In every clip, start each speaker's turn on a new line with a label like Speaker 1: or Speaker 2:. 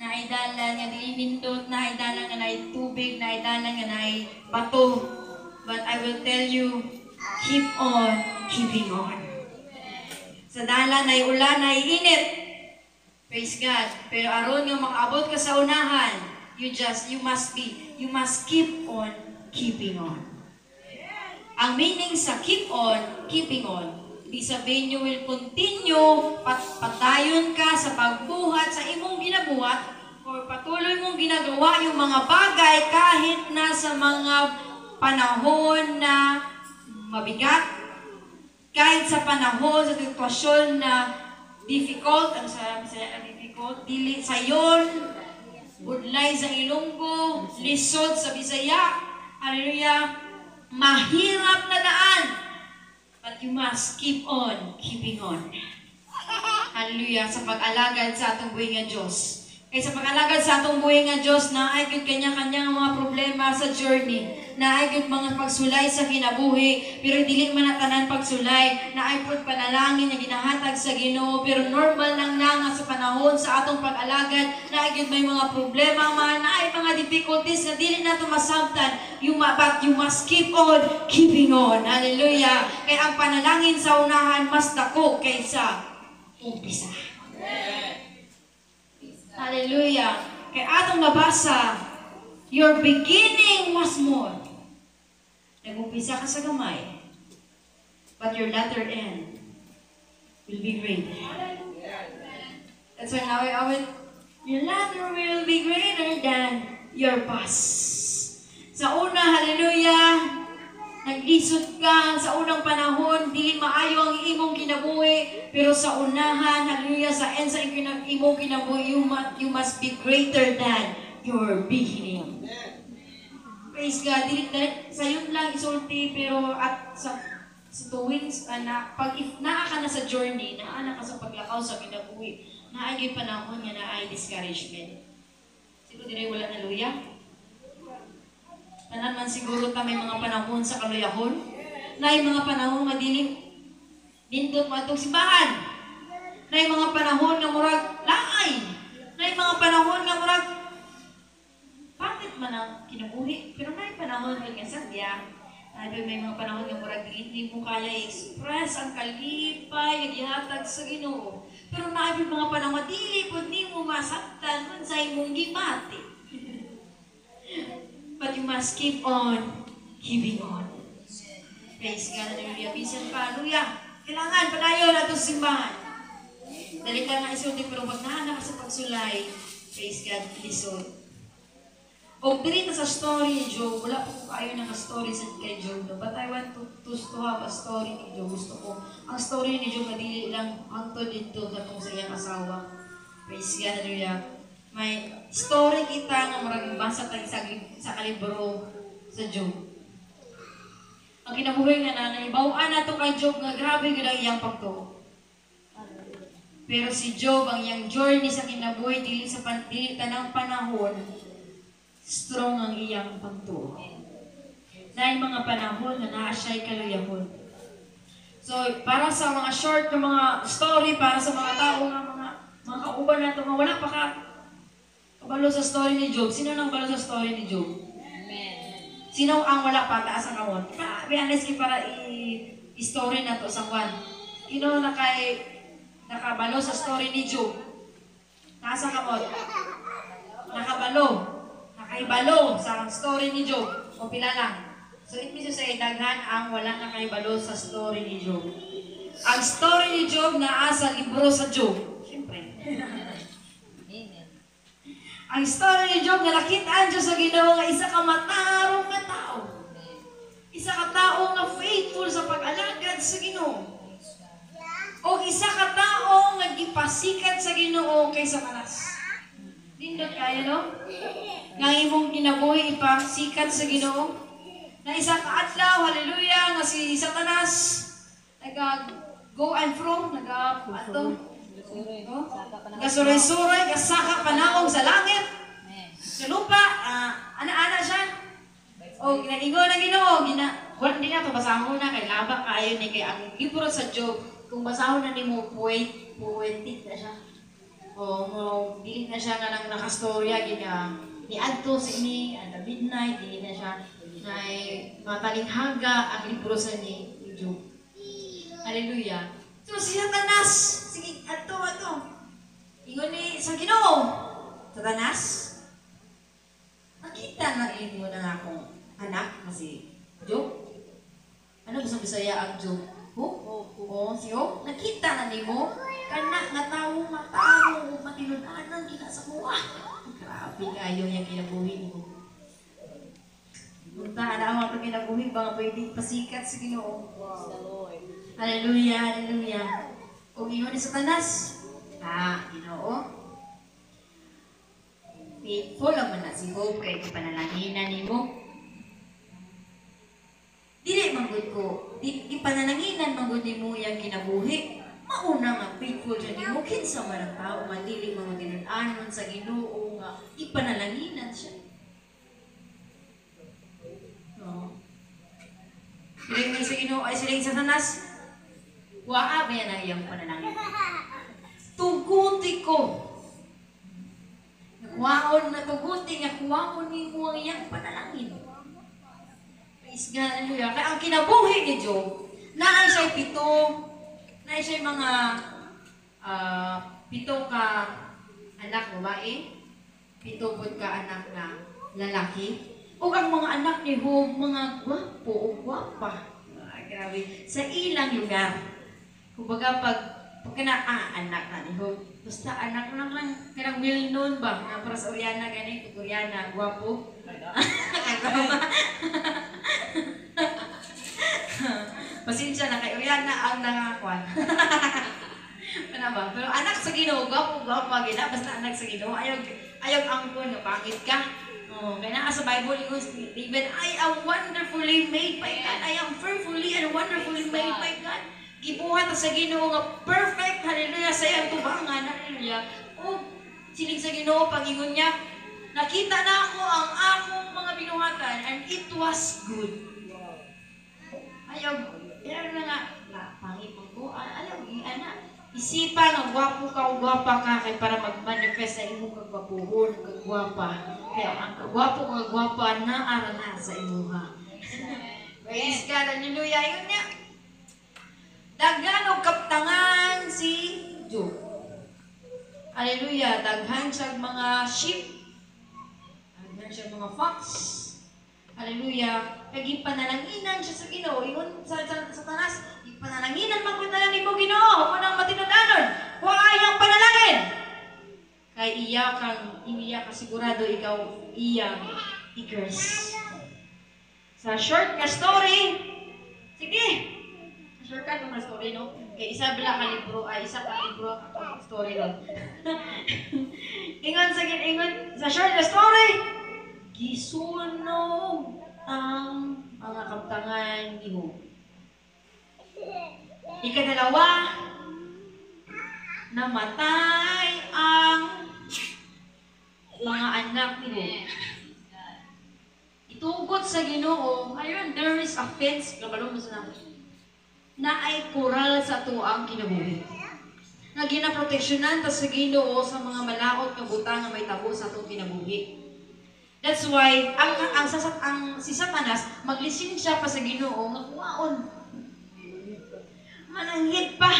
Speaker 1: Naay dalan nga dili nindot, naay dalan nga naay tubig, naay dalan nga naay bato. But I will tell you, keep on keeping on. Sa dalan naay ulan, naay init. Praise God. Pero aron nga makaabot ka sa unahan, you must keep on keeping on. Ang meaning sa keep on keeping on, ibig sabihin you will continue, padayon ka sa pagbuhat sa imong ginabuhat or patuloy mong ginagawa yung mga bagay kahit na sa mga panahon na mabigat, kahit sa panahon, sa sitwasyon na difficult, ang sa difficult, dili sayon, budlay sa Ilonggo, lisod sa Bisaya, hallelujah, mahirap na daan. But you must keep on keeping on. Hallelujah, sa pag-alagad sa atong buhi nga Diyos. Kay sa pag-alagad sa atong buhi nga Diyos, naay gyud kanya-kanya nga mga problema sa journey. Naay gyud mga pagsulay sa kinabuhi, pero dili man na tanan pagsulay. Naay pud panalangin nga ginahatag sa Ginoo, pero normal lang na nga sa panahon sa atong pag-alagad, naay gyud may mga problema man, naay mga difficulties na dili nato masabtan. But you must keep on keeping on. Hallelujah. Kay ang panalangin sa unahan mas dako kaysa umpisa. Hallelujah. Kay atong nabasa, your beginning was small. Nag-umpisa ka sa gamay, but your latter end will be greater. That's why now I will, your latter will be greater than your past. Sa una, hallelujah, naglisod ka sa unang panahon, dili maayo ang imong kinabuhi, pero sa unahan, hallelujah, sa end sa imong kinabuhi, you must be greater than your beginning. Praise God. Dili, dili, sayon lang isulti, pero at sa tuwing, na, pag if naa ka na sa journey, naa na ka sa paglakaw sa kinabuhi, naa gyud panahon nga naay discouragement. Siguro dili wala na luya. Tanan man siguro ta may mga panahon sa kaluyahon. Naay mga panahon nga dili nindot mo atong simbahan. Naay mga panahon nga murag laay. Naay mga panahon nga murag bakit man ang kinabuhi? Pero naay panahon nga sadya. Naay may mga panahon nga murag dili mo kaya i-express ang kalipay nga gihatag sa Ginoo. Pero naay mga panahon nga dili pud nimo masabtan unsa imong gibati. But you must keep on keeping on. Praise God, hallelujah. Bisan pa, hallelujah. Kailangan padayon ato sa simbahan. Dali ka nga isulti, pero pag naa na ka sa pagsulay, praise God, lisod. O diri na sa story ni Job, wala pa ko kaayo nga story sa kay Job, no? But I want to have a story ni Job. Gusto ko ang story ni Job nga dili lang hangtod didto katong sa iyang asawa. Praise God, hallelujah. May story kita nga murag basa tayo sa kalibro sa Job. Ang kinabuhi nga na nahibaw-an nato kay Job nga grabe gyud ang iyang pagtuo. Pero si Job, ang iyang journey sa kinabuhi, dili tanang panahon strong ang iyang pagtuo. Naay mga panahon nga naa siya'y kaluyahon. So, para sa mga short na mga story, para sa mga tao nga mga kauban nato nga wala pa ka kabalo sa story ni Job. Sino nang kabalo sa story ni Job?
Speaker 2: Amen.
Speaker 1: Sino ang wala pa? Taas ang kamot. Pa, be honest kay para i-story na to sa kwan. Sino na kay nakabalo sa story ni Job? Taas ang kamot. Nakabalo. Nakaibalo sa story ni Job. O pila lang. So it means to say, daghan ang wala nakaibalo sa story ni Job. Ang story ni Job naa sa libro sa Job. Siyempre.
Speaker 2: Amen.
Speaker 1: Ang story ni Job nga nakita Diyos sa Ginoo nga isa ka matarong nga tao. Isa ka tao nga faithful sa pag-alagad sa Ginoo. O isa ka tao nga gipasikat sa Ginoo kay Satanas. Nindot kaayo, no? Nga ang imong kinabuhi ipasikat sa Ginoo. Na isa ka adlaw, hallelujah, nga si Satanas naga go and fro, naga ato, no? Gasuray-suray, gasaka panaog sa langit, sa lupa, ana-ana siya. O ginaingon ang Ginoo, gina wala di na to basahon na kay laba kaayo ni kay ang libro sa Job, kung basahon na nimo poetic na siya. O mo dili na siya nga nang nakastorya gid nga niadto sa ini at the midnight, dili na siya na matalinghaga ang libro sa ni Job. Hallelujah. So si Satanas, sige, adto adto. Ingon ni sa Ginoo, "Satanas, nakita na imo na akong anak nga si Job." Ano ba sa Bisaya ang Job? Hope? Oo, si Job. "Nakita na nimo kana nga tawo matarong ug matinud-anan gina sa kuha." Grabe kayo yung kinabuhi nimo. Punta na ang mga kinabuhi ba nga pwede pasikat sa Ginoo.
Speaker 2: Praise the Lord.
Speaker 1: Hallelujah, hallelujah. Ug ingon ni Satanas, "Ah, Ginoo, faithful naman na si Job kay ipanalanginan nimo. Dili man gud ko, di ipanalanginan man gud nimo iyang kinabuhi. Mauna nga faithful siya nimo, kinsa man ang tao nga dili man matinud-anon sa Ginoo nga ipanalanginan siya?" No. Siling sa Ginoo ay siling sa Satanas, "Waa ba yan ang iyang panalangin? Tuguti ko. Kuwaon na tuguti nga kuwaon nimo ang iyang panalangin." Praise God, hallelujah. Kaya ang kinabuhi ni Job, naay siya pito, naay siya mga pito ka anak babae, pito pud ka anak na lalaki. Ug ang mga anak ni Job, mga gwapo o gwapa. Ah, grabe. Sa ilang lugar. Kumbaga pag kana anak na ni Job, basta anak lang lang kanang well known ba nga para sa Oriana gani, pag Oriana gwapo. Kagwapa. Pasensya na kay Oriana ang nangakuan. Ano ba? Pero anak sa Ginoo, gwapo, gwapo gina, basta anak sa Ginoo, ayaw ayaw angkon nga pangit ka. Oh, kaya naa sa Bible ingon si David, "I am wonderfully made by God. I am fearfully and wonderfully made by God." Gibuhat ta sa Ginoo nga perfect, hallelujah, sa iyang tubangan, hallelujah. O siling sa Ginoo pangingon niya, "Nakita na ako ang akong mga binuhatan and it was good." Ayaw, ayaw na nga, na, pangit mo ko, ayaw, ana. Isipa nga gwapo ka o gwapa ka kay para mag-manifest sa imong kagwapuhon, kagwapa. Kaya ang kagwapo kagwapa naara na sa imuha. Praise God, hallelujah. Yun niya. Daghan og kaptangan si Job. Hallelujah. Daghan siya mga sheep. Daghan siya mga fox. Hallelujah. Kag ipanalanginan siya sa Ginoo. Ingon sa Satanas, "Ipanalanginan man gud na lang nimo, Ginoo, kung ang matinud-anon. Wa ayang panalangin. Kay iya kang iya ka sigurado ikaw iyang i-curse." Sa short nga story, sige, shortcut mo story, no? Kay isa bala ka libro, ay isa ka libro ang story ron. Ingon sa ingon sa short nga story, gisunog ang mga kaptangan ni Job. Ikadalawa, namatay ang mga anak ni Job. Itugot sa Ginoo, ayun, there is a fence, kabalo mo sa na ay koral sa atuang kinabuhi. Nga ginaproteksyonan ta sa Ginoo sa mga malaot nga butang nga may tabo sa atong kinabuhi. That's why ang si Satanas maglisensya pa sa Ginoo nga kuwaon. Mananghid pa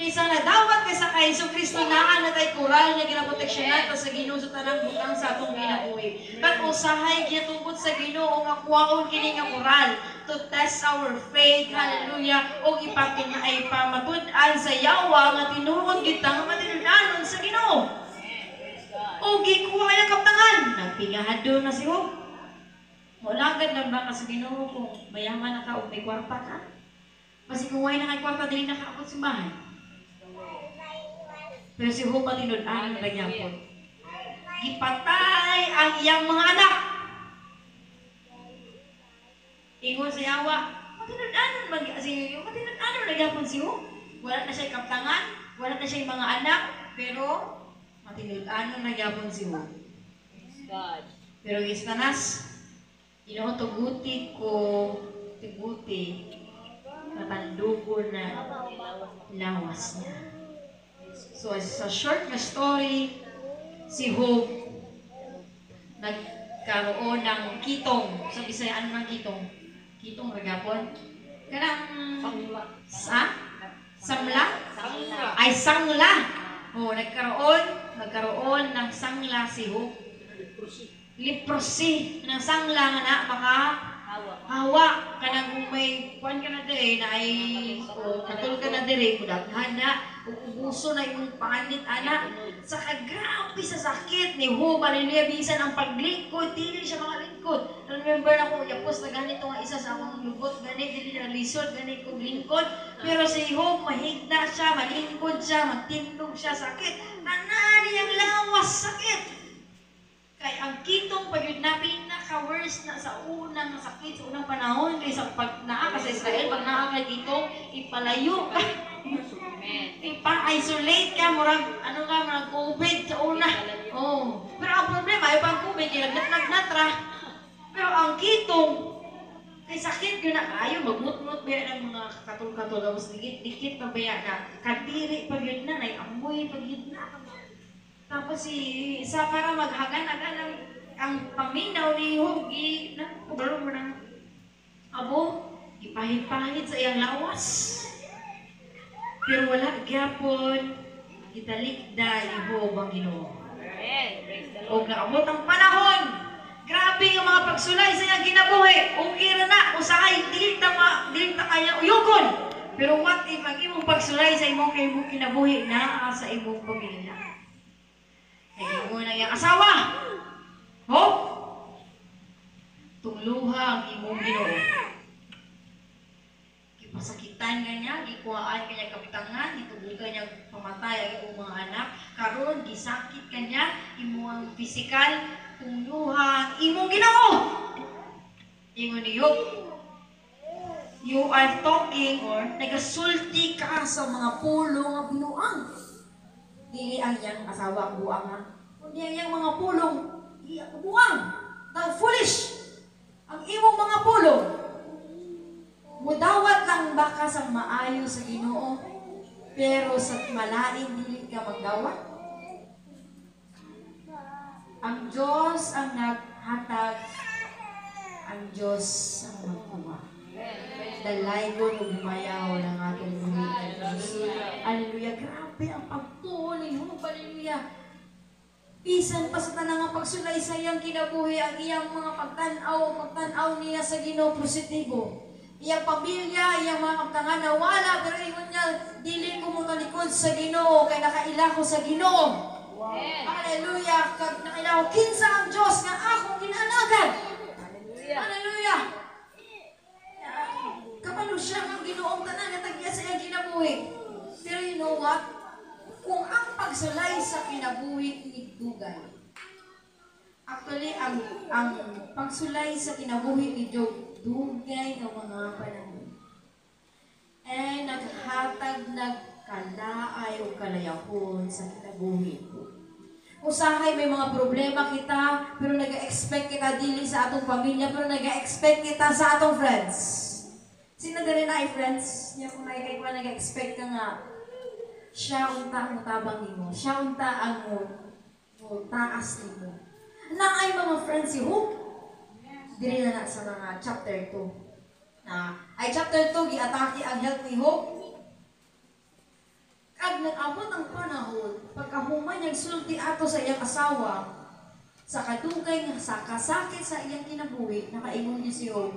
Speaker 1: kaysa nadawat kaysa kay Hesus Kristo naa na tay koral nga ginaproteksyonan ta sa Ginoo sa tanang butang sa atong kinabuhi. But usahay ginatugot sa Ginoo nga kuwaon kini nga koral to test our faith, hallelujah, ug ipakina ay pamatud-an sa yawa nga tinuod kita nga matinud-anon sa Ginoo. O gikuha ang kaptangan, nagpigahado na si Job. Molagad lang ba ka sa Ginoo kung mayaman na ka o may kwarta ka? Basi kung way na kay kwarta, dili na kaabot simbahan. Pero si Job matinud-an na gyapon. Gipatay ang iyang mga anak. Ingon sa yawa, matinud-anon mag si matinud-anon na gyapon si Job. Wala na siya kaptangan, wala na siya mga anak, pero matinud-anon na gyapon si Job.
Speaker 2: God.
Speaker 1: Pero Satanas, "Ginoo, tuguti ko, tuguti, matandugo na lawas niya." So, sa short na story, si Job nagkaroon ng kitong. Sa Bisaya, ano ng kitong? Kitong ra gapon? Kanang sa? Samla?
Speaker 2: Sangla.
Speaker 1: Ay, sangla! Oh, nagkaroon ng sangla si Job. Leprosy. Ng sangla nga na, maka
Speaker 2: Hawa.
Speaker 1: hawa kanang kung may kuan ka na dire na ay o katol ka na dire kudaghan na ug ubuso na imong panit ana saka grabe sa sakit ni Job. Hallelujah, bisan ang paglingkod dili siya makalingkod. Remember na ko yapos na ganito nga isa sa akong lubot gani dili na lisod gani kog lingkod, pero si Job mahigda siya, malingkod siya, magtindog siya, sakit tanan niyang lawas, sakit. Kay ang kitong pag na pinaka-worst na sa unang sakit, sa unang panahon, kay sa pag naa ka sa Israel, pag naa ka dito, ipalayo ka,
Speaker 2: Amen.
Speaker 1: ipa-isolate ka, murag, ano ka, murag COVID sa una. Oh. Pero ang problema, ay pang COVID, kay lagnat ra. Pero ang kitong, kay sakit yun na kaayo, magmutmut ba ng mga katol-katol, tapos dikit-dikit pa ba na, kadiri pa yun na, amoy pa yun na. Tapos si sa para maghagan-hagan ang paminaw ni Hugi na kabalo mo ng abo, ipahid-pahid sa iyang lawas. Pero wala gyapon gitalikda ni Job ang Ginoo.
Speaker 2: Amen. Praise the
Speaker 1: Og
Speaker 2: Lord.
Speaker 1: naabot ang panahon. Grabe ang mga pagsulay sa iyang kinabuhi. Okay ra na usahay dili ta ma, dili ta kaya uyugon. Pero what if ang imong pagsulay sa imong kay kinabuhi naa sa imong pamilya? Nag-ingon ang iyang asawa. Hope, tungluha ang imong Ginoo. Gipasakitan ka niya, gikuhaan ka niya kaptangan, gitubugan niya pamatay ang imong mga anak. Karon gisakit ka niya, imong physical, tungluha ang imong Ginoo. Ingon ni Job, you are talking or nagasulti ka sa mga pulong nga binuang. Dili ang iyang asawa ang buang ha. Kundi ang iyang mga pulong, iya buang. Thou foolish! Ang imong mga pulong, mudawat lang baka sa maayo sa Ginoo, pero sa malain dili ka magdawat. Ang Diyos ang naghatag, ang Diyos ang magkuha. Dalaygon ug mayaw ng atong buhi ng Diyos. Hallelujah. Grabe ang pagtuo ni Job. Hallelujah. Bisan pa sa tanang nga pagsulay sa iyang kinabuhi, ang iyang mga pagtan-aw niya sa Ginoo positibo. Iyang pamilya, iyang mga kaptangan nawala, pero ingon niya, dili ko mo talikod sa Ginoo kay nakaila ko sa Ginoo.
Speaker 2: Amen.
Speaker 1: Hallelujah. Kag nakaila ko kinsa ang Dios nga akong ginalagad.
Speaker 2: Hallelujah.
Speaker 1: Hallelujah. Kabalo siya ang Ginoong tanan nga tagya sa iyang kinabuhi. Pero you know what? Kung ang pagsulay sa kinabuhi ni dugay. Actually, ang pagsulay sa kinabuhi ni Job, dugay nga mga panahon. Eh, naghatag nagkalaay o kalayahon sa kinabuhi. Usahay may mga problema kita, pero nag-expect kita dili sa atong pamilya, pero nag-expect kita sa atong friends. Sino diri na ay friends? Niya kung nakikay ko nag-expect ka nga, siya unta ang tabang nimo, siya unta ang mo taas nimo. Na ay mga friends si Hope. Diri na na sa mga chapter 2. Na ay chapter 2 giatake ang health ni Hope. Kag nag-abot ang panahon, pagkahuman niyang sulti ato sa iyang asawa, sa kadugay nga sa kasakit sa iyang kinabuhi, nakaingon niya si Job,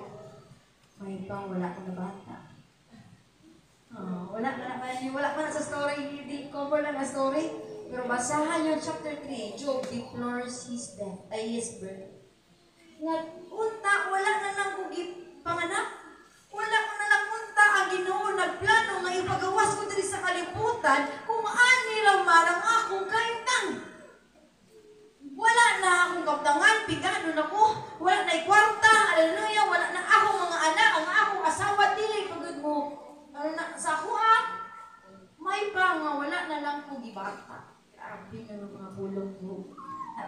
Speaker 1: may pang wala ka na bata. Oh, wala pa na sa story, hindi cover lang ang story. Pero basahan niyo chapter 3, Job deplores his death, ay his birth. Nga, unta, wala na lang kong panganak. Wala ko na lang unta ang Ginoo nagplano nga ipagawas ko diri sa kalibutan kung ani ra man ang akong kahimtang. Wala na akong kaptangan, pigano na ko, wala na kwarta, hallelujah, wala na akong mga anak, ang akong asawa dili pagod mo. Ano na sa ako ah, may pa nga wala na lang ko gibata. Grabe nga ng mga pulong ko.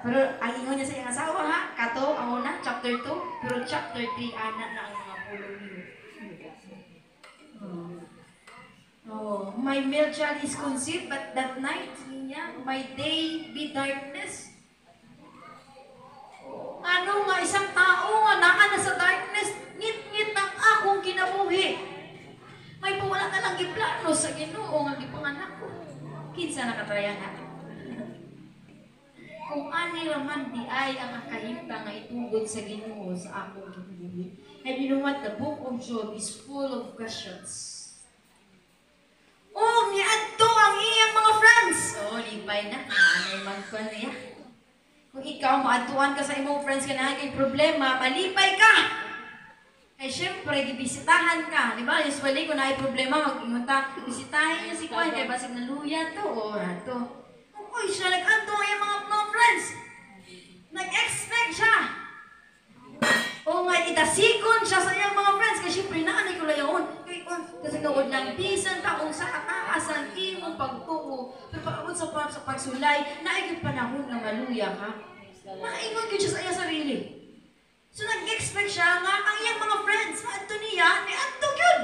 Speaker 1: Pero ang ingon niya sa iyang asawa ha, kato ang una, chapter 2, pero chapter 3 ana na ang mga pulong niyo. Oh. Oh, my male child is conceived, but that night, niya, my day be darkness. Ano nga, isang tao nga naa na sa darkness, ngit-ngit ang akong kinabuhi. May pa wala ka lang giplano sa Ginoo nga gipanganak ko. Kinsa nakatraya na? Kung ani raman di ay ang kahimtang nga itugod sa Ginoo sa akong kinabuhi. And you know what? The book of Job is full of questions. Oh, niadto ang iyang mga friends. Oh, lipay na. Anay magkuan niya. Kung ikaw maadtuan ka sa imong friends ka na kay problema, malipay ka. Kay syempre, gibisitahan ka. Di ba? Usually, kung naay problema, mag-ingon ta, bisitahin niyo si Kwan, kay basig naluya to, o ato. Uy, siya nag-adto ang iyang mga friends. Nag-expect siya. O nga, itasikon siya sa iyang mga friends. Kasi syempre, naanay ko layon. Kay, kasi nood lang, bisan pa kung sa kataas ang imong pagtuo. Pero pag-abot sa pagsulay, naay gyud panahon nga maluya ka. Maingon gyud siya sa iyang sarili. So nag-expect siya nga ang iyang mga friends, maadto niya, ni adto gyud.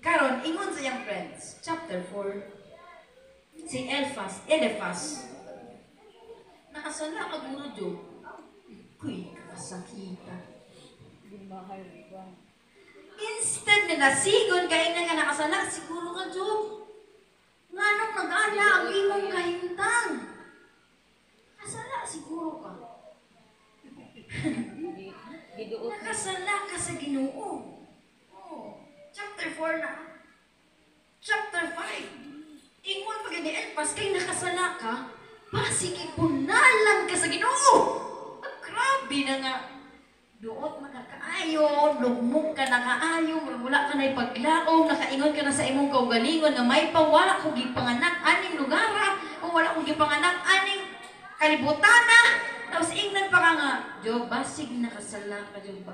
Speaker 1: Karon ingon sa iyang friends, chapter 4, si Eliphaz, nakasala ka guro, Job. Uy, kasakita. Instead na nasigon kay nga nakasala, siguro ka, Job. Nganong nag-ana ang imong kahimtang? Kasala siguro ka.
Speaker 2: Giduot.
Speaker 1: Nakasala ka sa Ginoo. Oh, chapter 4 na. Chapter 5. Ingon pa ni Elphaz kay nakasala ka, basig ipunalan ka sa Ginoo. Ah, grabe na nga. Duot makakaayo, lugmok ka na kaayo, wala ka na ipaglaom, nakaingon ka na sa imong kaugalingon nga may pa wala ko gipanganak aning lugar, o wala ko gipanganak aning kalibutana. Tapos ingnan pa ka nga, Job, basig nakasala ka, Job ba?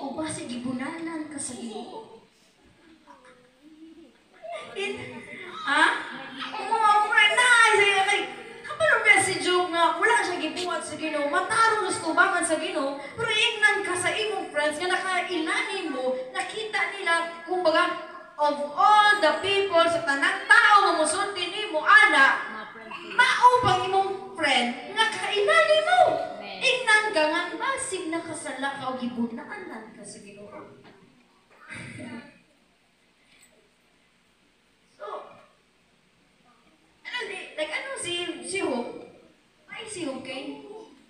Speaker 1: O basig gibunalan ka sa Ginoo. Ha? Mga friend na, ay, say, kay, kabalo ba si Job nga, wala siya gibuhat sa Ginoo, matarong sa tubangan sa Ginoo, pero ingnan ka sa imong friends nga nakailanin mo, nakita nila, kumbaga, of all the people sa tanang tao nga mosulti nimo ana, mao pang imong friend nga kailani mo.
Speaker 2: Amen.
Speaker 1: Ingnan ka nga basig nakasala ka o gibunaanan ka sa Ginoo. So, ano di, like ano si Hope, ay si Hope kay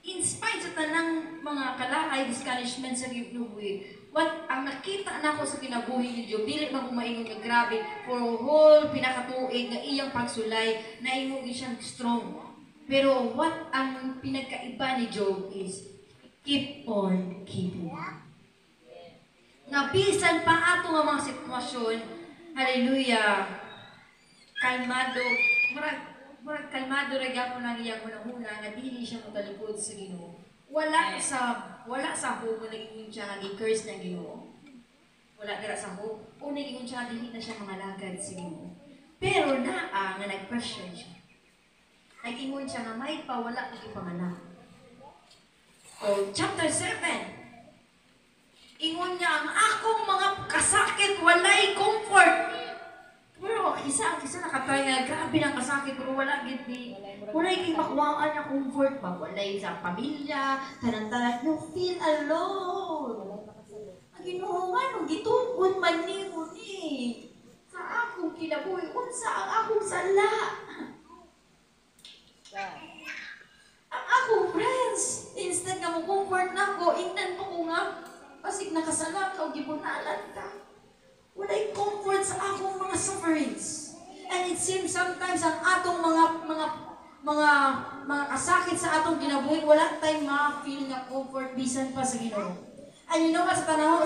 Speaker 1: in spite sa tanang mga kalahay, discouragement sa kinabuhi, what ang nakita nako sa kinabuhi ni Job, dili man ko maingon nga grabe, for a whole pinakatuig nga iyang pagsulay, naingon gyud siyang strong. Pero what ang pinagkaiba ni Job is, keep on keeping on. Nga bisan pa ato nga mga sitwasyon, hallelujah, kalmado, murag kalmado ra gyapon ang iyang hunahuna nga dili siya motalikod sa Ginoo. Wala sa hope nga naging siya nga gi-curse ng Ginoo. Wala dira sa hope o naging siya nga dili na siya mangalagad sa Ginoo. Pero naa nga nag-question siya. Nag-ingon siya nga may pa wala ko gipanganak. O chapter 7. Ingon niya ang akong mga kasakit walay comfort. Pero isa ang isa nakatry nga grabe ng kasakit pero wala gid ni walay kay makuhaan nga comfort ba, walay sa pamilya, tanan-tanan, you feel alone. Ang Ginoo nga nung gitugon man nimo ni sa akong kinabuhi, unsa ang akong sala? Ang akong friends, instead nga mo comfort nako, ingnan mo ko nga basig nakasala ka o gibunalan ka. Walay comfort sa akong mga sufferings. And it seems sometimes ang atong mga kasakit sa atong kinabuhi, wala tayong ma-feel nga comfort bisan pa sa Ginoo. And you know what, sa panahon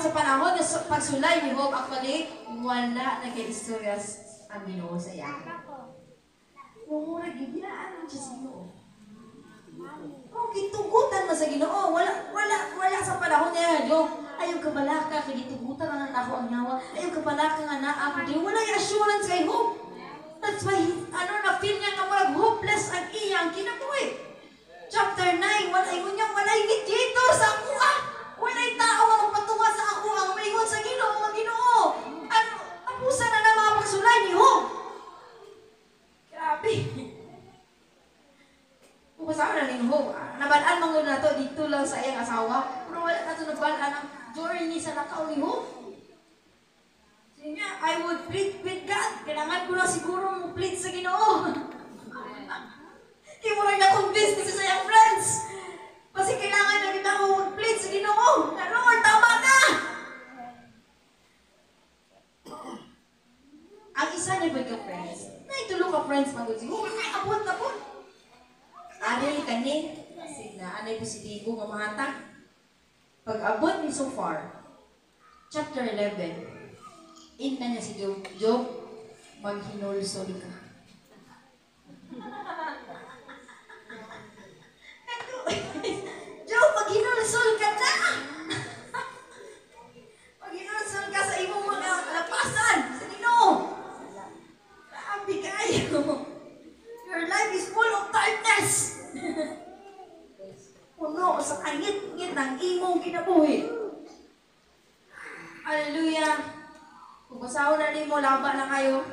Speaker 1: sa pagsulay ni Hope, actually, wala na kay istorya ang Ginoo sa iya. Mura gibiyaan siya sa Ginoo. Oh, gitugutan man sa Ginoo. Wala sa panahon niya, Job. Ayaw ka balaka, kay gitugutan na nako ang yawa. Ayaw ka balaka nga naa ko. Di wala yung assurance kay Hope. That's why, ano, na-feel niya nga murag hopeless ang iyang kinabuhi. Chapter 9, wala ingon niya, walay mediator sa ako ah. Walay tao nga magpatuwa sa ako ang maingon sa Ginoo, nga Ginoo. Ano, abusa Basta na ning Job. Nabal-an man gud nato dito lang sa iyang asawa. Pero wala nato nabal-an ang journey sa lakaw ni Job. Sige nga, "I would plead with God." Kailangan ko na siguro mo plead sa Ginoo. Di mo lang na-convince ni sa iyang friends. Kasi kailangan na kita ko mag-plead sa Ginoo. Na, "Lord, tama na!" Ang isa niya ba ka friends? Naitulo ka friends magod siguro. Abot na po. Ari kani, sig na anay positibo nga mahatag. Pag abot ni Zophar, chapter 11, inna niya si Job, "Job, maghinulsol ka." "Job, maghinulsol ka na! Maghinulsol ka sa imong mga kalapasan sa Ginoo. Grabe kayo. Your life is full of darkness. Puno sa kangit-ngit ng imong kinabuhi." Hallelujah. Kung basahon na nimo, laba na kayo.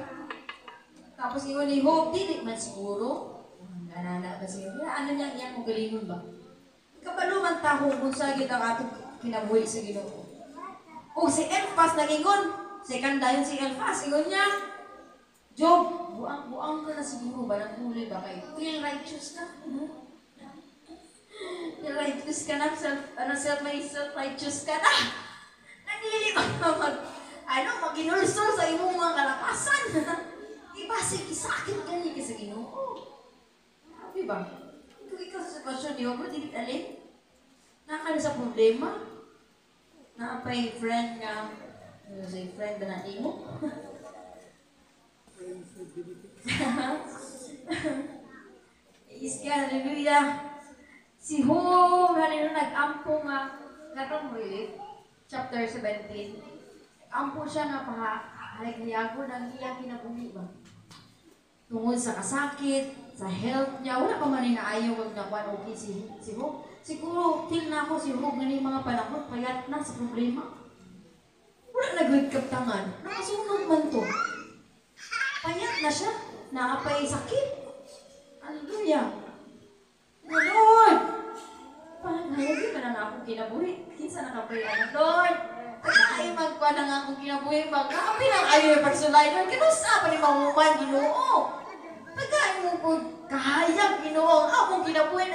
Speaker 1: Tapos ingon ni Job, "Dili man siguro." Ganana ba siya? Ano niya iyang magalingon ba? Kabalo man ta kung unsa gyud ang atong kinabuhi sa Ginoo. O si Elphaz nagingon, second dayon si Elphaz, ingon niya, "Job, buang-buang ka na siguro ba ng huli ba kay feel righteous ka? Feel righteous ka na, self, ano, self, may self-righteous ka na. Nandili ba mag, ano, maginulsol sa imong mga kalapasan? Di ba, sige, sakit gani ka sa Ginoo." Di ba? Kung ikaw sa sitwasyon, di ba, bro, dili alin? Nakakala sa problema. Naapay friend nga, ano say, friend ba na nimo? Praise God, hallelujah. Si Job, hallelujah, nag-ampo nga, katong really, chapter 17. Ampo siya nga paha, hayago ng iyang kinabuhi ba? Tungod sa kasakit, sa health niya, wala pa man naayo wag nakuan okay si Job. Siguro, feel na ako si Job nga mga panahon, payat na sa problema. Wala na good kaptangan, nakasunog man to. Payat na siya, naapay sakit. Hallelujah. Lord, parang hayagi ka na na akong kinabuhi. Kinsa nakapray ano, "Lord, kaya magkuha na nga akong kinabuhi ba? Grabe lang ayo yung pagsulay, Lord. Kanusa pa ni mahuman, Ginoo? Pagkain mo po, kahayag, Ginoo, ang akong kinabuhi.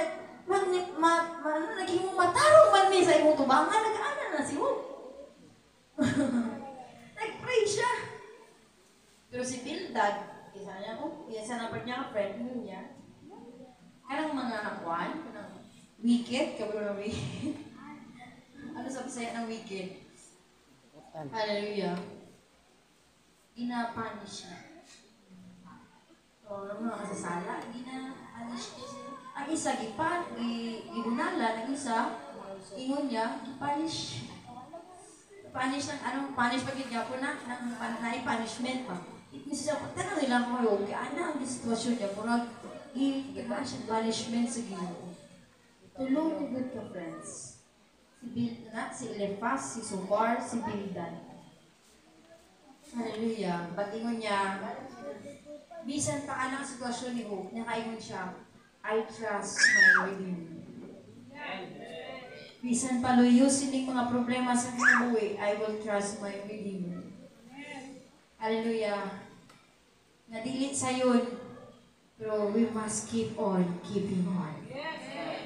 Speaker 1: Naging mo matarong man mi sa imong tubangan." Nag-ana na si Job. Nag-pray siya. Pero si Bildad, isa niya, oh, isa na pa niya ka friend niya, kanang mga nakuan, kanang wicked, kabalo na wicked. Ano sa Bisaya ng wicked? Hallelujah. Gina-punish niya. So, ang mga kasasala, gina-punish niya siya. Ang isa, gibunalan, ang isa, ingon niya, gipunish. Punish ng, anong punish pag yun po na, ng, na punishment pa. It means siya, tanong nila ko kayo, kaya ana ang sitwasyon niya, murag, i-gana siya punishment sa Ginoo. Tulong good ka friends. Si Bill na, si Eliphaz, si Zophar, si Bildad. Hallelujah. Batingon niya, bisan pa anang sitwasyon ni Job, nakaingon siya, "I trust my Redeemer." Bisan pa luyusin ning mga problema sa kinabuhi, I will trust my Redeemer. Hallelujah. Nadili sayon, pero we must keep on keeping on.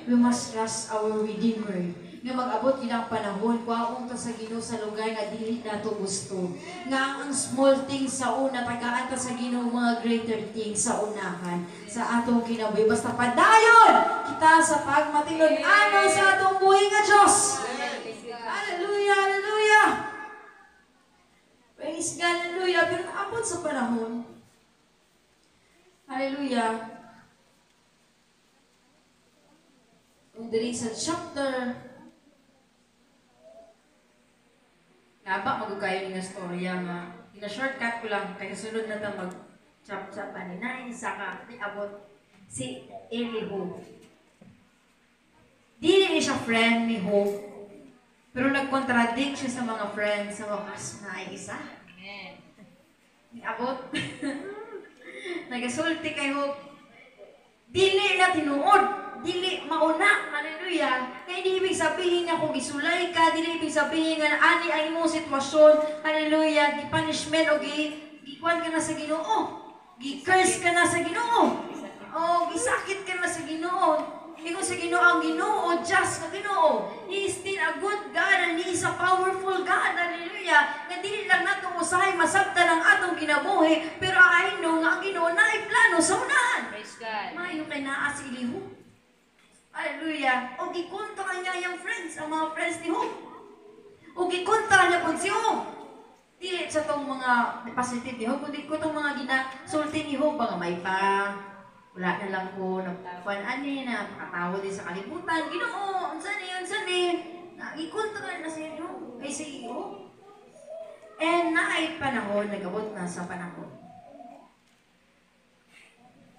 Speaker 1: We must trust our Redeemer. Nga mag-abot ilang panahon, kuwaon ta sa Ginoo sa lugar nga dili nato gusto. Nga ang small things sa una, tagaan ta sa Ginoo mga greater things sa unahan, sa atong kinabuhi. Basta padayon kita sa pagmatilon-anon sa atong buhi nga Diyos. Hallelujah, hallelujah. Praise God, hallelujah. Pero naabot sa panahon, hallelujah, kung diri sa chapter, naba magugayon nga storya nga ina-shortcut ko lang kay sunod na ta mag chap-chap ani na isa ka niabot si Elihu. Dili ni siya friend ni Job, pero nagkontradict siya sa mga friends sa wakas na ay isa.
Speaker 2: Amen.
Speaker 1: Niabot. Nagasulti kay Job. Dili na tinuod. dili mauna, hallelujah. Nga hindi ibig sabihin nga kung gisulay ka, dili ibig sabihin nga ani ang imong sitwasyon, hallelujah, gi punishment o gi gikuan ka na sa Ginoo. Gi-curse ka na sa Ginoo. O gisakit ka na sa Ginoo. Ingon sa Ginoo, ang Ginoo, just nga Ginoo. He is still a good God and He is a powerful God. Hallelujah. Nga dili lang nato usahay masabtan ang atong kinabuhi, pero I know nga ang Ginoo naay plano sa unahan.
Speaker 2: Praise God.
Speaker 1: Maayo kay naa si Elihu. Hallelujah. O gikontra niya yung friends, ang mga friends ni Job. O gikontra niya pud si Job. Dili sa tong mga positive ni Job, kundi ko tong mga ginasulti ni Job, nga may pa, wala na lang ko, nagkuhan ani, na pakatawo din sa kalibutan. Ginoo, unsa ni, unsa ni. Nagikontra na si Job, kay si Job. And naay panahon, nagabot na sa panahon.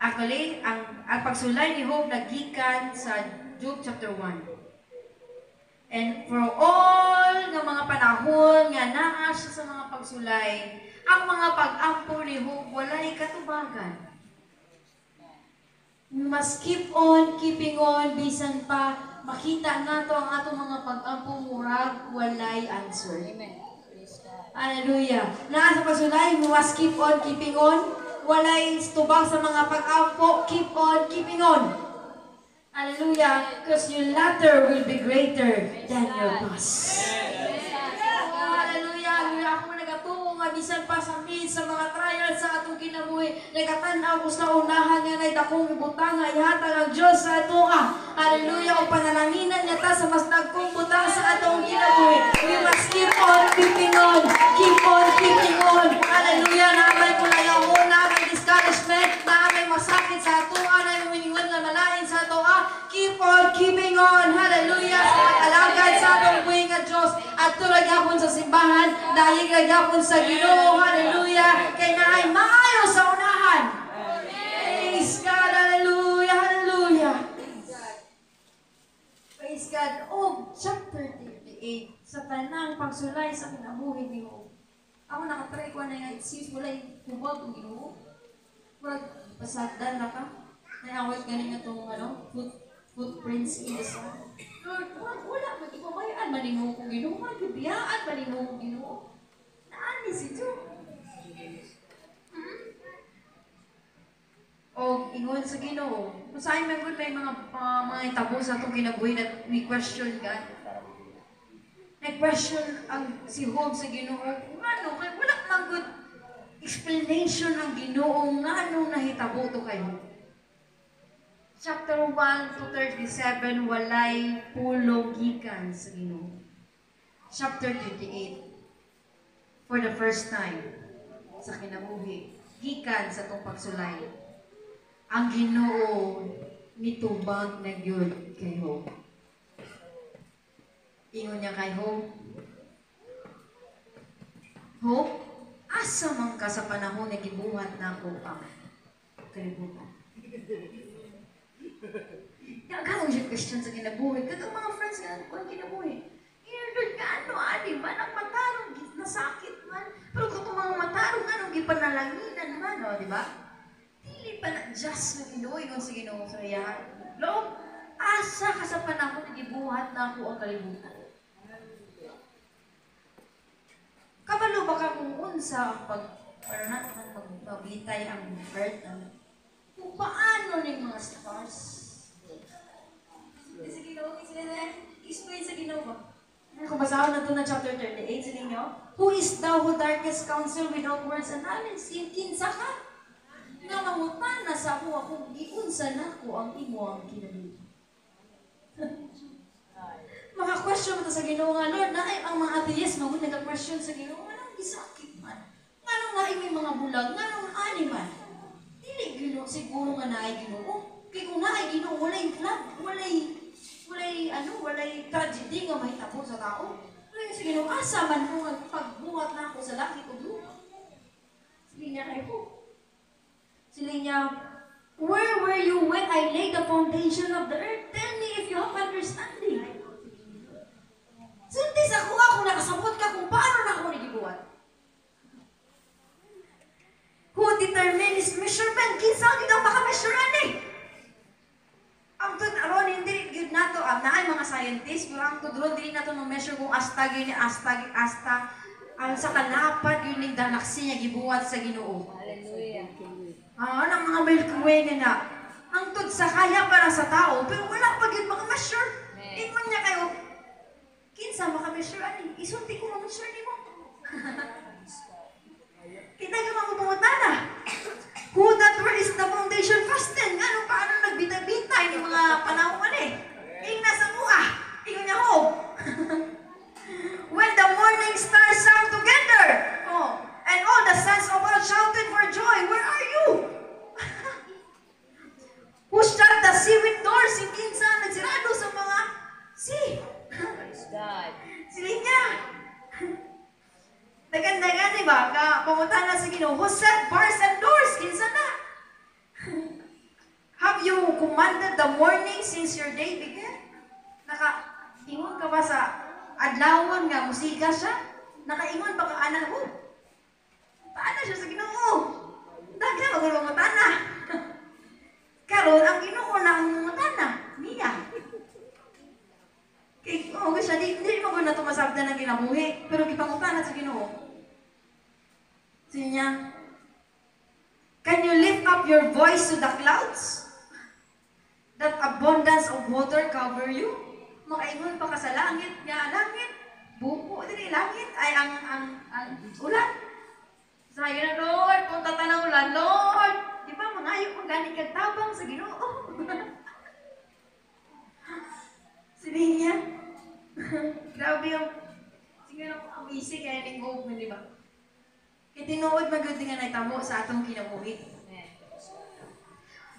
Speaker 1: Actually, ang pagsulay ni Job nagikan sa Job chapter 1. And for all nga mga panahon nga naa siya sa mga pagsulay, ang mga pag-ampo ni Job walay katubagan. We must keep on keeping on bisan pa makita nato ang atong mga pag-ampo murag walay answer.
Speaker 2: Amen. Praise God.
Speaker 1: Hallelujah. Naa sa pagsulay, we must keep on keeping on. Walay tubag sa mga pag-ampo, keep on keeping on. Hallelujah. Because your latter will be greater than your past. Oh, hallelujah. Hallelujah. Ako nagatuo nga bisan pa sa mid sa mga trials sa atong kinabuhi, nagatan-aw ko sa unahan nga nay dakong butang nga ihatag ang Dios sa atoa. Hallelujah. O panalanginan niya ta sa mas dagkong butang sa atong kinabuhi. We must keep on keeping on. Keep on keeping on. Hallelujah. Naa may kulayahon, naa may discouragement, naa may masakit sa atoa, na may mingon nga malain sa atoa. Keep on keeping on. Hallelujah. Sa pag-alagad sa atong buhi nga Diyos. At tulad gyapon sa simbahan, dahil gyapon sa Ginoo. Hallelujah. Kay naay maayo sa unahan. Praise God. Hallelujah. Hallelujah. Praise God. Oh, chapter 38, sa tanang pagsulay sa kinabuhi ni Job. Ako nakatry ko na nga, it seems walay tubag ang Ginoo. Murag pasagdan na ka. Naawat ganin nga itong ano, footprints in the sand. Lord, wala, wala man, ipabayaan man nimo kung Ginoo, murag gibiyaan man nimo kung Ginoo. Naani si Job. O ingon sa Ginoo, usahay man gud may mga itabo sa atong kinabuhi na we question God. Nag-question ang si Job sa Ginoo, ngano kay wala man gud explanation ang Ginoo ngano nahitabo to kay Job. Chapter 1 to 37, walay pulong gikan sa Ginoo. Chapter 38, for the first time sa kinabuhi, gikan sa atong pagsulay, ang Ginoo nitubag na gyud kay Job. Ingon niya kay Job, "Job, asa man ka sa panahon nga gibuhat nako ang kalibutan?" Daghan siya question sa kinabuhi. Kagang mga friends nga kuan kinabuhi. Lord, nga ano, ani man, ang matarong, nasakit man. Pero kung itong mga matarong, anong gipanalanginan man, no, di ba? Dili pa na just nga Ginoo, ingon sa Ginoo sa iya. Lord, asa ka sa panahon nga gibuhat nako ang kalibutan? Kabalo ba ka kung unsa ang pag, ano na, ang magbitay ang earth, ano? Kung paano ning mga stars? Sa Ginoo, explain sa Ginoo ba? Kung basahon na ito na chapter 38 sa ninyo, "Who is thou who darkest counsel without words and knowledge?" Kinsa ka nga mangutana sa ako kung giunsa nako ang imo ang kinabuhi? Maka-question mo to sa Ginoo nga, Lord, naay ang mga atheist mo nag-question sa Ginoo, nganong gisakit man? Nganong naay may mga bulag? Nganong ani man? Dili Ginoo siguro nga naay Ginoo. Kay kung naay Ginoo, walay flood, walay ano, walay tragedy nga mahitabo sa tao. Walay sa Ginoo, asa man ko nga pagbuhat nako sa langit ug lupa? Sige niya kay ko. Sila niya, "Where were you when I laid the foundation of the earth? Tell me if you have understanding." Sulti sa ako kung nakasabot ka kung paano na ako nagibuhat. "Who determine his measurement?" Kinsa ang ikaw makameasurean eh? Ang tun aron Karon hindi gyud nato ang naay mga scientists, pero ang tudron dili nato ma-measure kung asta gyud ni asta asta ang sa kalapad gyud ning galaxy nga gibuhat sa Ginoo.
Speaker 2: Hallelujah.
Speaker 1: Ah, ang mga Milky Way nga na hangtod sa kaya para sa tao, pero wala pa gyud maka-measure.
Speaker 2: Amen.
Speaker 1: Ingon niya kayo, kinsa maka-measure ani? Isulti ko ma-measure nimo. Kita ka mga pangutana. Who that where is the foundation fastened? Ngano paano nagbita-bita ini mga panahon ani? Ingna sa mua. Ingon niya ho. When the morning stars sang together, oh, and all the sons of God shouted for joy, where are you? Who shut the sea with doors? Yung kinsa nagsirado sa mga sea.
Speaker 2: Praise God.
Speaker 1: Sila niya. Dagan-dagan, di ba? Ka, pangutana sa Ginoo, who set bars and doors? Kinsa na? Have you commanded the morning since your day began? Naka, ingon ka ba sa adlawon nga musika siya? Nakaingon ba ka ana ho? Paano siya sa Ginoo? Daghan magud mangutana. Karon ang Ginoo na ang mangutana niya. Kay oh, siya di di mo na tumasabdan ng kinabuhi, pero gipangutana sa Ginoo. Siya niya, "Can you lift up your voice to the clouds? That abundance of water cover you?" Makaingon pa ka sa langit nga langit, buko dili langit ay ang ulan. Sayo na, "Lord, punta ta ng ulan, Lord." Di ba mangayo kung gani kag tabang sa Ginoo. Sabi niya, grabe yung, siguro amazing kaya ning movement, di ba? Kaya tinuod magud nga nahitabo sa atong kinabuhi.
Speaker 2: Amen.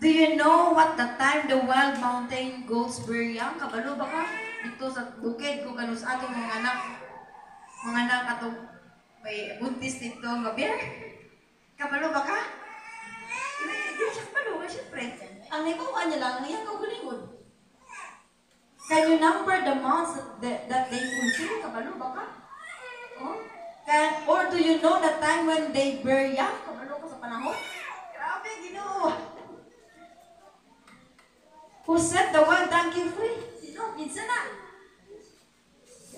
Speaker 1: Do you know what the time the wild mountain goats bear young? Kabalo ba ka? Dito sa bukid ko kanus atong mga anak atong may buntis dito nga bear. Kabalo ba ka? Di di siya kabalo, kasi syempre. Ang naikuha niya lang, ang iyang kaugalingon. Can you number the months that they fulfill? Kabalo ba ka? Oh? Or do you know the time when they bear young? Kabalo ka sa panahon? Grabe, Ginoo. Who set the wild donkey free? Sino? Kinsa na?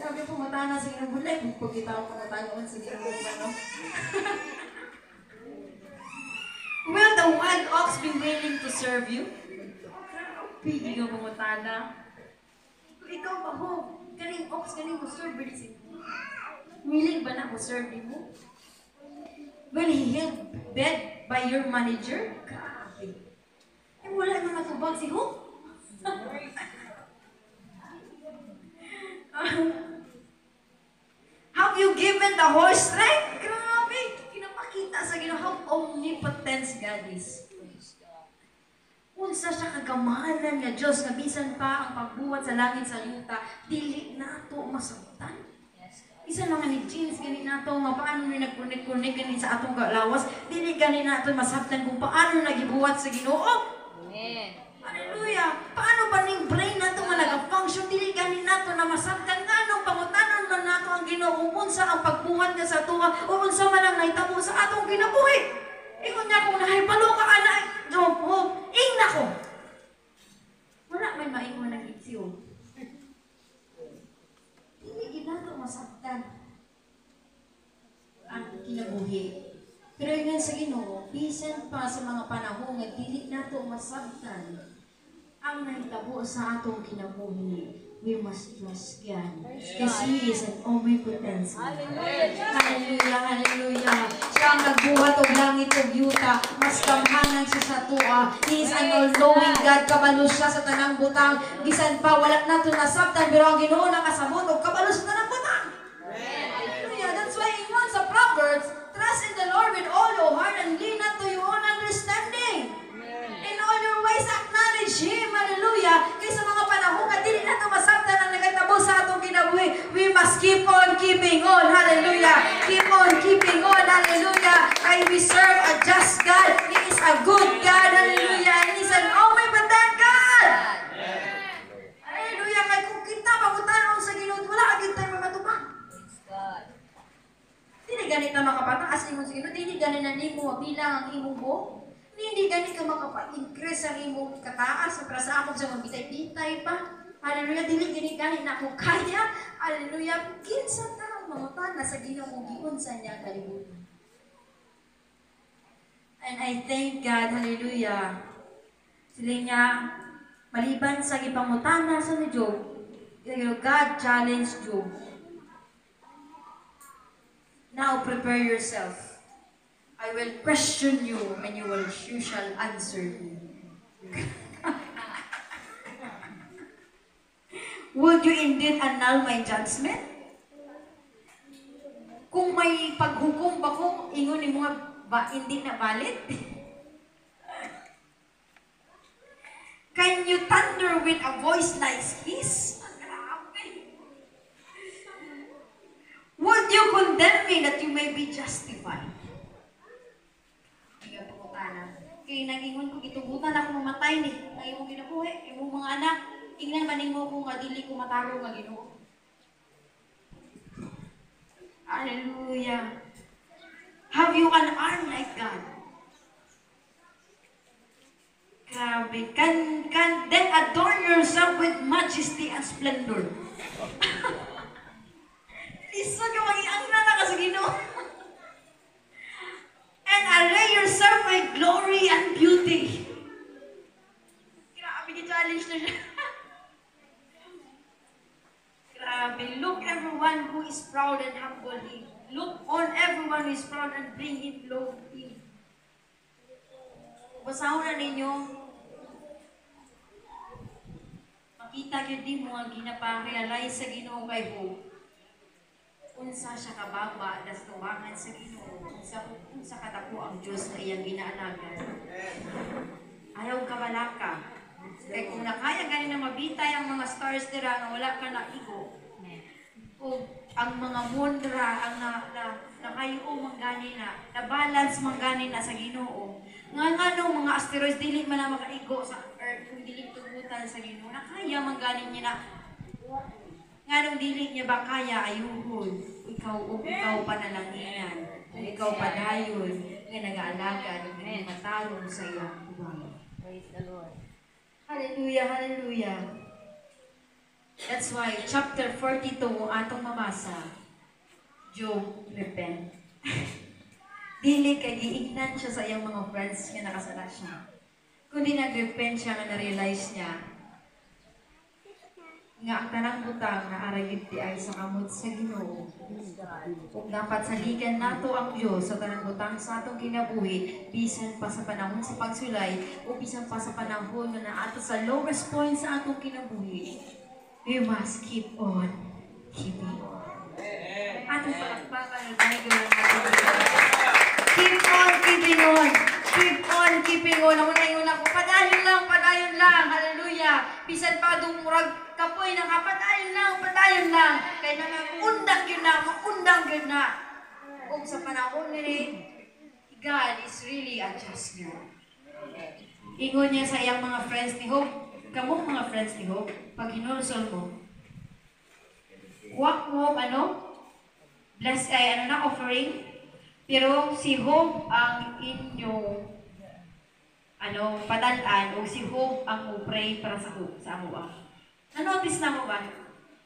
Speaker 1: Grabe pangutana sa Ginoo. Bulay kung pagkita ko pangutana sa Ginoo. Ano? Will the wild ox be willing to serve you? Grabe, Ginoo pangutana. Kung ikaw ba ho, kaning ox, kaning mo serve ba si Willing ba na mo serve mo? Will he yield bed by your manger? Grabe. Eh, wala na natubag si Hope. Have you given the horse strength? Grabe! Kinapakita sa Ginoo how omnipotent God is.
Speaker 2: Praise God.
Speaker 1: Unsa siya kagamahanan nga Dios nga bisan pa ang pagbuhat sa langit sa yuta, dili nato masabtan.
Speaker 2: Yes, God.
Speaker 1: Isa mga ni James gani nato nga paano ni nagkunik-kunik gani sa atong lawas, dili gani nato masabtan kung paano nagibuhat sa Ginoo.
Speaker 2: Amen.
Speaker 1: Hallelujah! Paano ba ning brain nato nga naga-function dili gani nato na masabtan nganong pangutanon man nato ang Ginoo kung unsa ang pagbuhat niya sa tuwa o unsa man ang nahitabo sa atong kinabuhi. Ingon niya kung nahibalo ka ana, Job, hope, ingna ko. Wala may maingon ng isiyo. Dili gid nato masabtan ang kinabuhi. Pero ingon sa Ginoo, bisan pa sa mga panahon nga dili nato masabtan ang nahitabo sa atong kinabuhi, we must trust God. Because He is an omnipotent God.
Speaker 2: Hallelujah.
Speaker 1: Hallelujah, hallelujah. Siya ang nagbuhat og langit ug yuta. Mas gamhanan siya sa tua. He is an all-knowing God. Kabalo siya sa tanang butang. Bisan pa wala nato nasabtan pero ang Ginoo nakasabot og kabalo sa tanang butang. Hallelujah. That's why ingon sa Proverbs, "Trust in the Lord with all your heart and lean not to your own understanding. In all your ways acknowledge Him." Hallelujah. Kaysa mga panahon nga dili nato masabtan ang nagahitabo sa atong kinabuhi, we must keep on keeping on. Hallelujah. Keep on keeping on. Hallelujah. I we serve a just God. He is a good God. Hallelujah. And He's an omnipotent God. Hallelujah. Kay kung kita pangutanon sa Ginoo, wala ka gid tayo mamatubag.
Speaker 2: Praise God.
Speaker 1: Dili ganit na makapataas ingon sa Ginoo, dili gani na nimo bilang ang imong buhok. Hindi gani ka makapa-increase ang imong kataas para sa akong sa mabitay-bitay pa. Hallelujah, dili gani gani na ako kaya. Hallelujah, kinsa ta ang mangutana sa Ginoo giunsa niya ang kalibutan? And I thank God, hallelujah. Sila niya, maliban sa gipangutana sa ni Job, God challenged Job. "Now prepare yourself. I will question you and you shall answer me. Would you indeed annul my judgment? Kung may paghukom ba ko, ingon nimo nga ba hindi na valid? Can you thunder with a voice like his?" Grabe. "Would you condemn me that you may be justified?" Ingat pangutana. Kay nagingon ko, gitugutan ako mamatay ni. Ang imong kinabuhi, imong mga anak. Ingnan man nimo ko nga dili ko matarong nga Ginoo. Hallelujah. Have you an arm like God? Grabe. Can then adorn yourself with majesty and splendor. Lisod yung magiang na ka sa Ginoo. And array yourself with glory and beauty. Grabe, challenge na siya. Grabe. Look everyone who is proud and humble him. Look on everyone who is proud and bring him low him. Basahon na ninyo. Makita gyud nimo ang ginapa-realize sa Ginoo kay Job. Unsa siya kababa das tuwangan sa Ginoo, unsa kadako ang Dios nga iyang ginaalagan. Ayaw kabalaka. Kay kung nakaya gani na mabitay ang mga stars dira nga wala ka naigo. O ang mga moon dira ang na, na nakayo man gani na, na balance man gani na sa Ginoo. Nga ngano mga asteroids dili man na makaigo sa earth kung dili tugutan sa Ginoo. Nakaya man gani niya na, nganong dili niya ba kaya ayuhon ikaw o ikaw panalanginan, kung ikaw padayon nga nag-aalaga ug matarong sa iyang buhay.
Speaker 2: Praise the Lord.
Speaker 1: Hallelujah, hallelujah. That's why chapter 42 atong mabasa, Job repent. Dili kay giingnan siya sa iyang mga friends nga nakasala siya. Kundi nag-repent siya nga na-realize niya nga ang tanang butang na aragid di ay sa kamot sa Ginoo. Ug dapat saligan nato ang Dios sa tanang butang sa atong kinabuhi, bisan pa sa panahon sa pagsulay o bisan pa sa panahon nga naato sa lowest point sa atong kinabuhi. We must keep on keeping on. Atong palakpakan ang Bible ang atong. Keep on keeping on. Keep on keeping on. Ako na yun ako. Padayon lang, padayon lang. Hallelujah. Bisan pa dong murag kapoy na ka, padayon lang, padayon lang. Kay na maundang yun na, maundang yun na. Kung sa panahon ni God is really a just God. Ingon niya sa iyang mga friends ni Hope, kamong mga friends ni Hope, pag hinulsol mo, kuwak mo, ano, bless ay ano na, offering, pero si Hope ang inyong ano, padalan o si Hope ang mo-pray para sa Hope, sa amo ba? Na-notice na mo ba?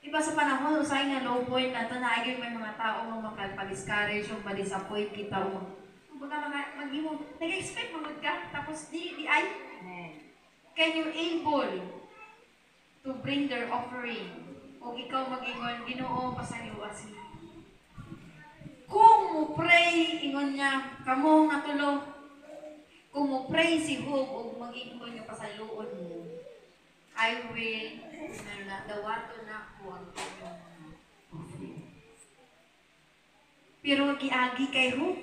Speaker 1: Diba sa panahon, usay nga low point na ito, naagin may mga tao nga makapag-discourage o ma-disappoint kita o kumbaga mag-imo, nag-expect mo ka, tapos di ay, can you able to bring their offering? O ikaw mag-ingon, Ginoo, pasayloa sila. Kung mo pray, ingon niya, kamo nga tulo, kung mo pray si Job o mag-ingon nga pasayloon mo, I will, dawaton na ako ang inyong offering. Pero giagi kay Job,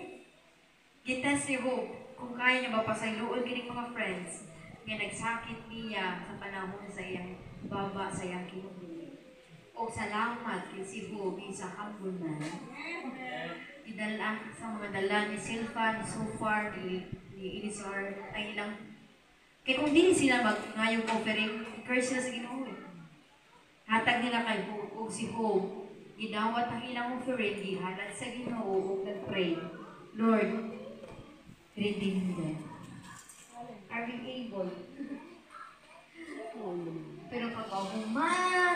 Speaker 1: gitest si Job, kung kaya niya ba pasayloon kining mga friends, nga nagsakit niya sa panahon sa iyang baba sa iyang kinabuhi. O salamat kay si Job is a humble man. Idala sa mga dala ni Silva, ni Sofar, ni Elisar, ay ilang kay kung dili sila magngayong offering, curse sila sa Ginoo. Hatag nila kay Job, og si Job gidawat ang ilang offering, gihalat sa Ginoo ug nagpray, "Lord, redeem them." Harvey Able. Pero pag human